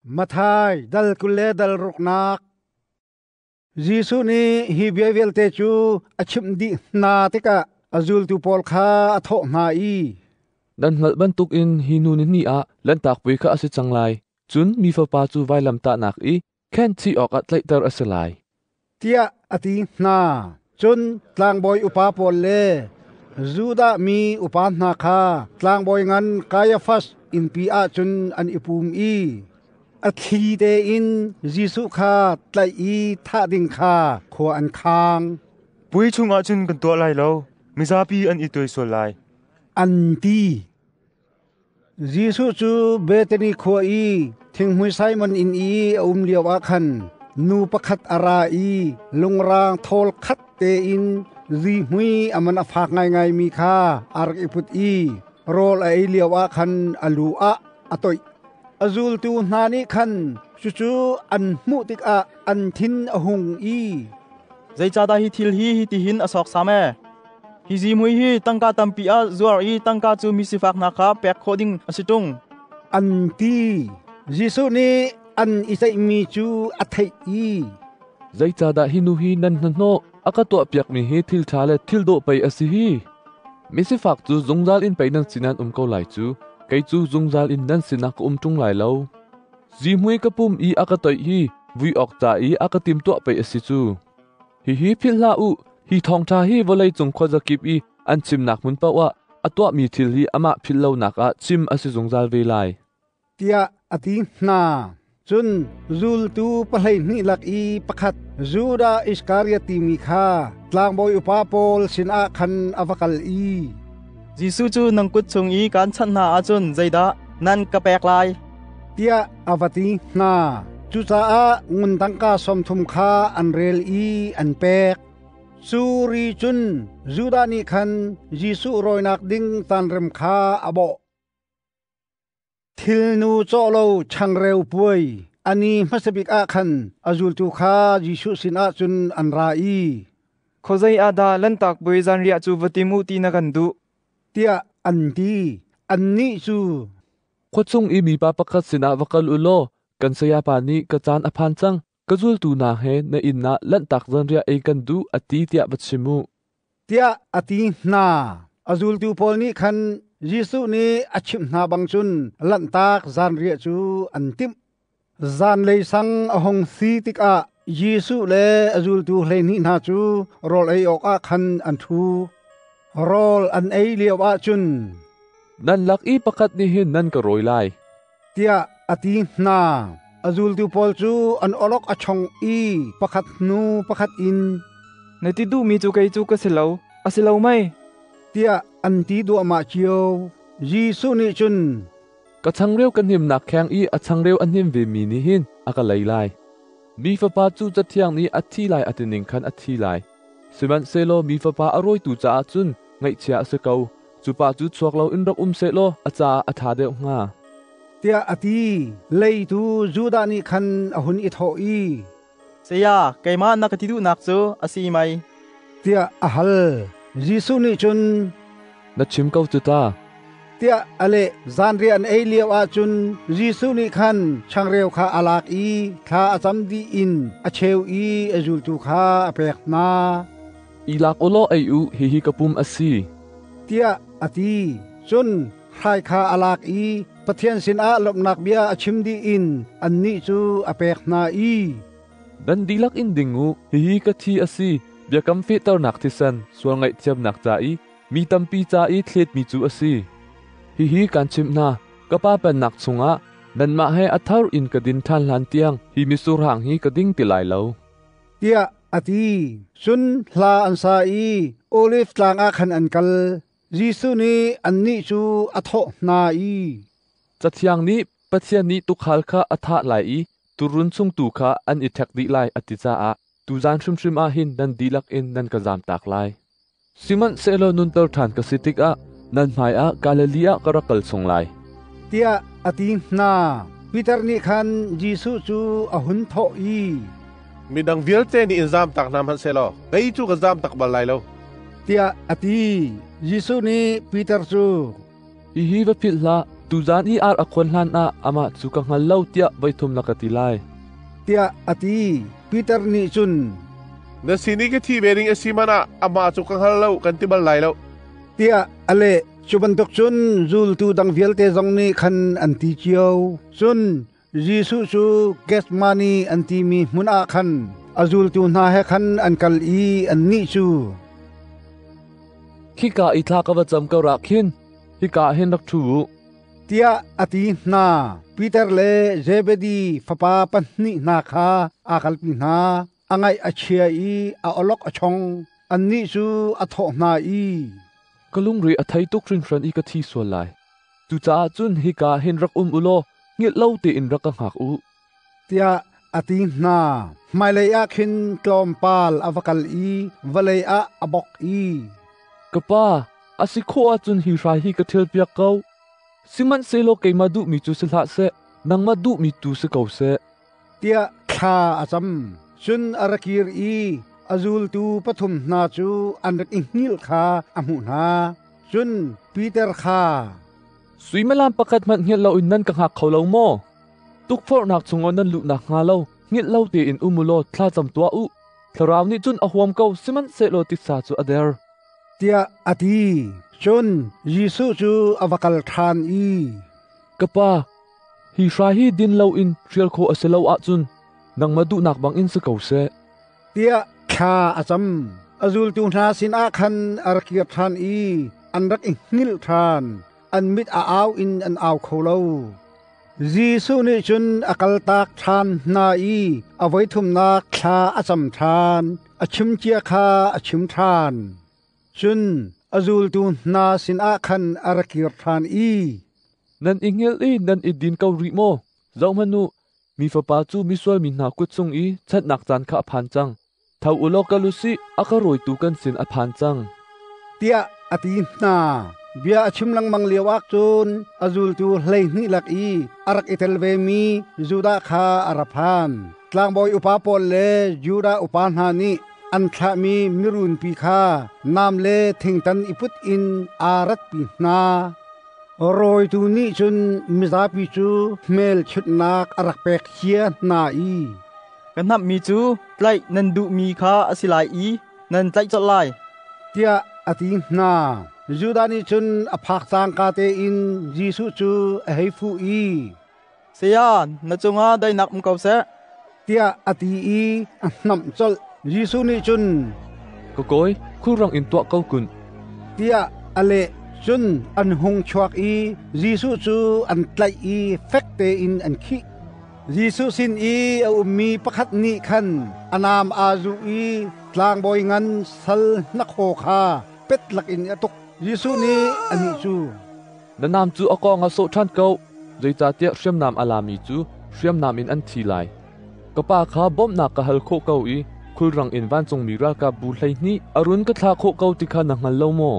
Matthai dal 26 Jesuh nih hi bia vialte cu a chimh dih hna tikah a zultu pawl kha a thawh hna i, Nan hngalh bantukin hi nu ni hnih ah Lanhtak Puai kha a si cang lai. Cun Mi Fapa cu vailamtahnak i khenhchih awkah tlaihter a si lai, tiah a ti hna. Cun tlangbawi upa pawl le Judah mi upa hna kha tlangbawi ngan Kaiafas innpi ah cun an i pum i a thli tein Jesuh kha tlaih i thah ding kha khua an khang. Puai chungah cun kan tuah lai lo, mizapi an i tuai sual lai, an ti. Jesuh cu Bethany khua i thinghmui Simon inn i a um lioah khan nu pakhat a ra i lungrang thawl khat tein zihmui a man a fak ngaingaimi kha a rak i put i rawl a ei lioah khan a lu ah a toih. A zultu hna nih khan cucu an hmuh tikah an thin a hung i, Zeicahdah hi thil hi hitihin a sawksam ee? Hi zihmui hi tangka tampi ah zuar i tangka cu misifak hna kha pek khawh ding a si ṭung, an ti. Jesuh nih an i ceihmi cu a theih i, Zeicahdah hi nu hi nan hnahnawh? A ka tuahpiakmi hi thil ṭha le thil dawh pei a si hi. Misifak cu zungzal in pei nan sinah an um ko lai cu. Kei cu zungzal in nan sinah ka um ṭung lai lo. Zihmui ka pum i a ka toih hi vui awk ca i a ka timtuah pei a si cu. Hihi philh hlah u, hi thawngṭha hi vawleicung khuazakip i an chimnak hmun paoh ah a tuahmi thil hi amah philh lonak ah chim a si zungzal ve lai, tiah a ti hna. Cun zultu 12 lak i pakhat Judah Iskariot timi kha tlangbawi upa pawl sinah khan a va kal i, Jesuh cu nan kut chung i kaan chanh hna ahcun zeidah nan ka pek lai? tiah a va ti hna. Cucaah ngun tangka 30 kha an rel i an pek. Cu ri cun Judah nih khan Jesuh rawinak ding tanrem kha a bawh. Thilnu cawh lo changreu puai a ni hmasa bik ah khan a zultu kha Jesuh sinah cun an ra i, Khuazei ah dah Lanhtak Puai zanriah cu va tim u ti na kan duh? tiah an ti. Annih cu, Khua chung i mipa pakhat sinah va kal u law kan sayapa nih ka caan a phan cang, ka zultu hna he na inn ah Lanhtak zanriah ei kan duh a ti tiah va chim u. tiah a ti hna. A zultu pawl nih khan Jesuh nih a chimh hna bang cun Lanhtak zanriah cu an timh. Zanlei sang a hung si tikah Jesuh le a zultu 12 hna cu rawl ei awkah khan an ṭhu. Rawl an ei lioah cun, Nan lak i pakhat nih hin nan ka rawi lai, tiah a ti hna. A zultu pawl cu an awlok a chong i pakhat hnu pakhat in, Na ti duhmi cu kei cu ka si lo, a si lo mei? tiah an ti duahmah cio. Jesuh nih cun, Ka changreu ka hnimnak kheng i a changreu a hnim vemi nih hin a ka lei lai. Mi Fapa cu Cathiang nih a thi lai a tining khan a thi lai. Sihmanhsehlaw mi Fapa a rawitu caah cun ngaihchia a si ko. Cu pa cu chuak loin rak um sehlaw a caah a ṭha deuh hnga. Tiah a ti. Leitu Judah nih khan a hun i thawh i, Saya, keimah na ka ti duhnak cu a si mei? tiah a hal. Jesuh nih cun, Na chim ko cu ta, tiah a leh. Zanriah an ei lio ah cun Jesuh nih khan changreu kha a lak i thla a cam dih in a cheu i a zultu kha a pek hna. I lak u law ei u, hihi ka pum a si, tiah a ti. Cun hrai kha a lak i Pathian sinah lawmhnak bia a chim dih in annih cu a pek hna i, Nan dihlak in ding u, hihi ka thi a si, biakam fehternak thisen, sual ngaihthiamnak ca i mi tampi ca i thletmi cu a si. Hihi kaan chimh hna, ka Pa pennak chungah nanmah he a thar in ka din ṭhan hlan tiang hi mitsur hang hi ka ding ti lai lo, tiah a ti. Cun hla an sa i Oliv tlang ah khan an kal. Jesuh nih annih cu a thawh hna i, Cathiang nih Pathian nih tuukhal kha a thah lai i tuurun chung tuu kha an i ṭhek dih lai a ti caah tuzan hrimhrim ah hin nan dihlak in nan ka zamtak lai. Sihmanhsehlaw nunter ṭhan ka si tikah nan hmaiah Galilee ah ka rak kal chung lai, tiah a ti hna. Peter nih khan Jesuh cu a hun thawh i, Midang vialte nih in zamtak hna hmanh sehlaw kei cu ka zamtak bal lai lo, tiah a ti. Jesuh nih Peter cu, Hihi va philh hlah, Tuzan i ar a khuan hlan ah amah cu ka hngal lo tiah voithum na ka ti lai, tiah a ti. Peter nih cun, Na sin i ka thi ve ding a si hmanh ah amah cu ka hngal lo kan ti bal lai lo, tiah a leh. Cu bantuk cun zultu dang vialte zong nih khan an ti cio. Cun Jesuh cu Gethsemane an timi hmun ah khan a zultu hna he khan an kal i annih cu, Khika i thla ka va cam ko rak khin, hika ah hin rak ṭhu u, tiah a ti hna. Peter le Zebedi fapa pahnih hna kha aa kalpi hna. A ngaih a chia i a awlok a chong. Annih cu a thawh hna i, Ka lungre a thei tuk hringhran i ka thi sual lai. Cucaah cun hika ah hin rak um u law hngilh lo tein rak ka hngak u, tiah a ti hna. Hmailei ah khin tlawmpal a va kal i vawlei ah a bok i, Ka pa, a si khawh ahcun hi hrai hi ka ṭhialpiak ko. Sihmanhsehlaw keimah duhmi cu si hlah seh, nangmah duhmi tu si ko seh, tiah thla a cam. Cun a ra kir i a zultu pathum hna cu an rak i hngilh kha a hmuh hna. Cun Peter kha, Suimilam pakhat hmanh hngilh loin nan ka hngak kho lo maw? Tukforhnak chungah nan luh nakhnga lo hngilh lo tein um u law thlacam tuah u. Thlarau nih cun a huam ko, sihmanhsehlaw titsa cu a der, tiah a ti. Cun Jesuh cu a va kal ṭhan i, Ka Pa, hi hrai hi din loin hrial khawh a si lo ahcun nangmah duhnak bangin si ko seh, tiah thla a cam. A zultu hna sinah khan a ra kir ṭhan i an rak i hngilh ṭhan. An mit a au in an au kho lo. Jesuh nih cun a kaltak ṭhan hna i a voithumnak thla a cam ṭhan. A chim cia kha a chim ṭhan. Cun a zultu hna sinah khan a ra kir ṭhan i, Nan i hngilh i nan i din ko rih maw? Zohhmanh u, mi Fapa cu misual mi hna kut chung i chanhnak caan kha a phan cang. Tho u law kal u sih, a ka rawitu kan sin a phan cang, tiah a ti hna. Bia a chim lengmang lioah cun a zultu 12 lak i a rak i tel vemi Judah kha a ra phan. Tlangbawi upa pawl le Judah upa hna nih an thlahmi mirunpi kha nam le thingtan i put in aa ratpi hna. Rawitu nih cun mizapi cu hmelchunhnak a rak pek cia hna i, Ka hnamhmi cu tlaih nan duhmi kha a si lai i nan tlaih colh lai, tiah a ti hna. Judah nih cun a phak cangka tein Jesuh cu a hei fuh i, Saya, na cungah daihnak um ko seh, tiah a ti i a hnamh colh. Jesuh nih cun, Ka kawi, khulrang in tuah ko kun, tiah a leh. Cun an hung chuak i Jesuh cu an tlaih i fek tein an khih. Jesuh sin i a ummi pakhat nih khan a naam aa zuh i tlangbawi ngan sal hnakhaw kha pet lakin a tuk. Jesuh nih anih cu, Na naam cu a kawng ah sawh ṭhan ko, zeicahtiah hriamnam a lami cu hriamnam in an thi lai. Ka Pa kha bawmhnak ka hal khawh ko i khulrang in vancungmi ralkapbu 12 a run ka thlah khawh ko ti kha na hngal lo maw?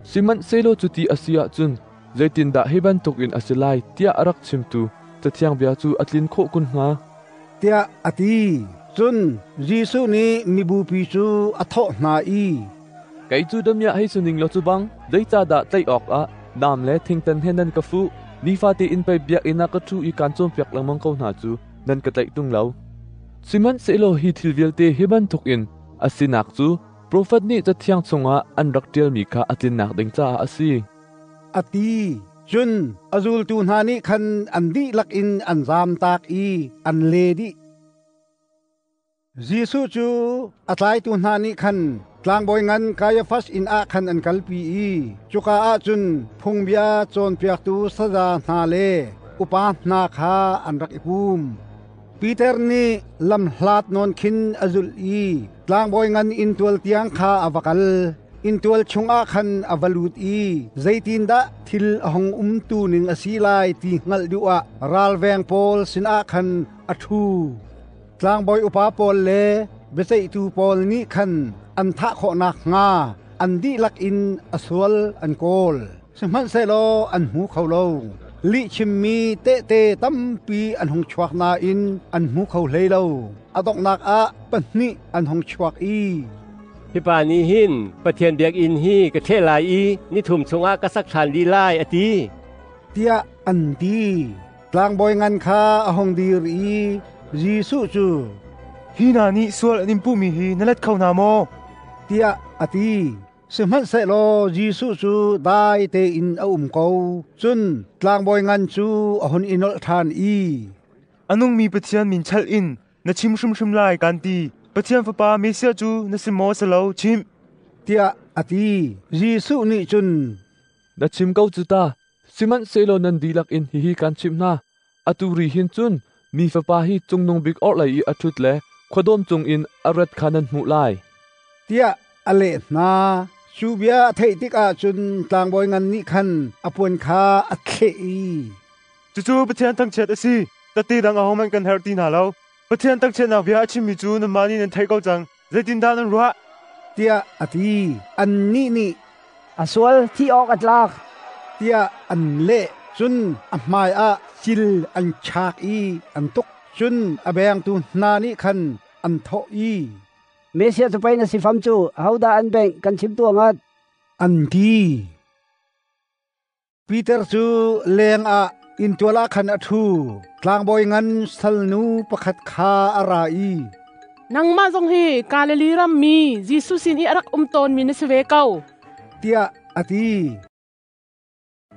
Sihmanhsehlaw cuti a si ahcun zeitindah hi bantukin a si lai tiah a rak chimtu Cathiang bia cu a tlin khawh kun hnga? Tiah a ti. Cun Jesuh nih mibupi cu a thawh hna i, Kei cu damiah hei si ning law cu bang zeicahdah tlaih awkah nam le thingtan he nan ka fuh? Nifate in pei biakinn ah ka ṭhu i kaan cawnpiak lengmang ko hna cu nan ka tlaih ṭung lo. Sihmanhsehlaw hi thil vialte hi bantukin a sinak cu profet nih Cathiang chungah an rak ṭialmi kha a tlinnak ding caah a si, a ti. Cun a zultu hna nih khan an dihlak in an zamtak i an le dih. Jesuh cu a tlaitu hna nih khan tlangbawi ngan Kaiafas inn ah khan an kalpi i cuka ah cun phungbia cawnpiaktu saza hna le upa hna kha an rak i pum. Peter nih lamhlat nawn khin a zulh i tlangbawi ngan inntual tiang kha a va kal. Inntual chungah khan a va lut i zeitindah thil a hung umtu ning a si lai ti hngalh duh ah ralveng pawl sinah khan a ṭhu. Tlangbawi upa pawl le biaceihtu pawl nih khan an thah khawh nakhnga an dihlak in a sual an kawl. Sihmanhsehlaw an hmu kho lo. Lihchimmi tehte tampi an hung chuak nain an hmu kho hlei lo. A donghnak ah pahnih an hung chuak i, Hi pa nih hin Pathian biakinn hi ka ṭheh lai i nithum chungah ka sak ṭhan dih lai, a ti. Tiah an ti. Tlangbawi ngan kha a hung dir i Jesuh cu, Hi hna nih sual an in puhmi hi na let kho hna maw? tiah a ti. Sihmanhsehlaw Jesuh cu dai tein a um ko. Cun tlangbawi ngan cu a hun i nolh ṭhan i, A nungmi Pathian min chalh in na chim hrimhrim lai kan ti. Pathian Fapa Messiah cu na si maw si lo chim, tiah a ti. Jesuh nih cun, Na chim ko cu ta. Sihmanhsehlaw nan dihlak in hihi kan chimh hna. Atu ri hin cun Mi Fapa hi Cungnung Bik orhlei i a ṭhut le khuadawm cungin a rat kha nan hmuh lai, tiah a leh hna. Cu bia a theih tikah cun tlangbawi ngan nih khan a puan kha a thleh i, Cucu Pathian thangchiat a si. Tehte dang ahohmanh kan herh ti hna lo. Pathian thangchiatnak bia a chimmi cu nanmah nih nan theih ko cang. Zeitindah nan ruah? tiah a ti. Annih nih, A sual, thih awk a tlak, tiah an leh. Cun a hmaiah cil an chak i an tuk. Cun a bengtu hna nih khan an thawh i, Messiah cu pei na si fam cu, ahodah an bengh kan chim tuah ngat, an ti. Peter cu lengah inntual ah khan a ṭhu. Tlangbawi ngan salnu pakhat kha a ra i, Nangmah zong hi Galilee ram mi Jesuh sin i a rak um tawnmi na si ve ko, tiah a ti.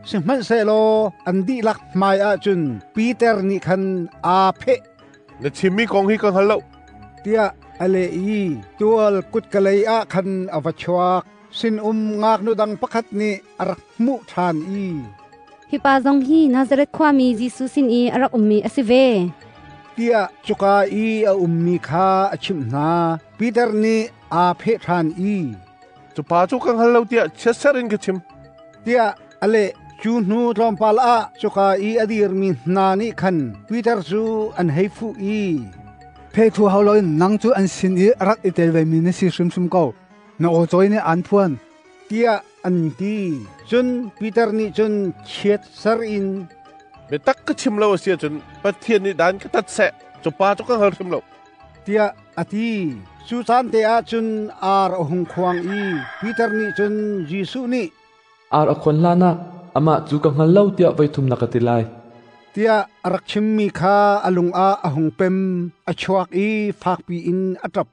Sihmanhsehlaw an dihlak hmaiah cun Peter nih khan aa pheh. Na chimmi kong hi ka hngal lo, tiah a leh i tual kutkalei ah khan a va chuak. Sinum ngaknu dang pakhat nih a rak hmuh ṭhan i, Hi pa zong hi Nazareth khuami Jesuh sin i a rak ummi a si ve, tiah cuka i a ummi kha a chimh hna. Peter nih aa pheh ṭhan i, Cu pa cu ka hngal lo tiah chiatser in ka chim, tiah a leh. Cu hnu tlawmpal ah cuka i a dirmi hna nih khan Peter cu an hei fuh i, Phethu hau loin nang cu an sin i rak i tel vemi na si hrimhrim ko. Na aw cawi nih aan phuan, tiah an ti. Cun Peter nih cun chiat ser in, Biatak ka chim lo a si ahcun Pathian nih dan ka tat seh. Cu pa cu ka hngal hrim lo, tiah a ti. Cu caan te ah cun ar a hung khuang i Peter nih cun Jesuh nih, Ar a khuan hlanah amah cu ka hngal lo tiah voi thum na ka ti lai, tiah a rak chimmi kha a lung ah a hung pem. A chuak i fakpi in a ṭap.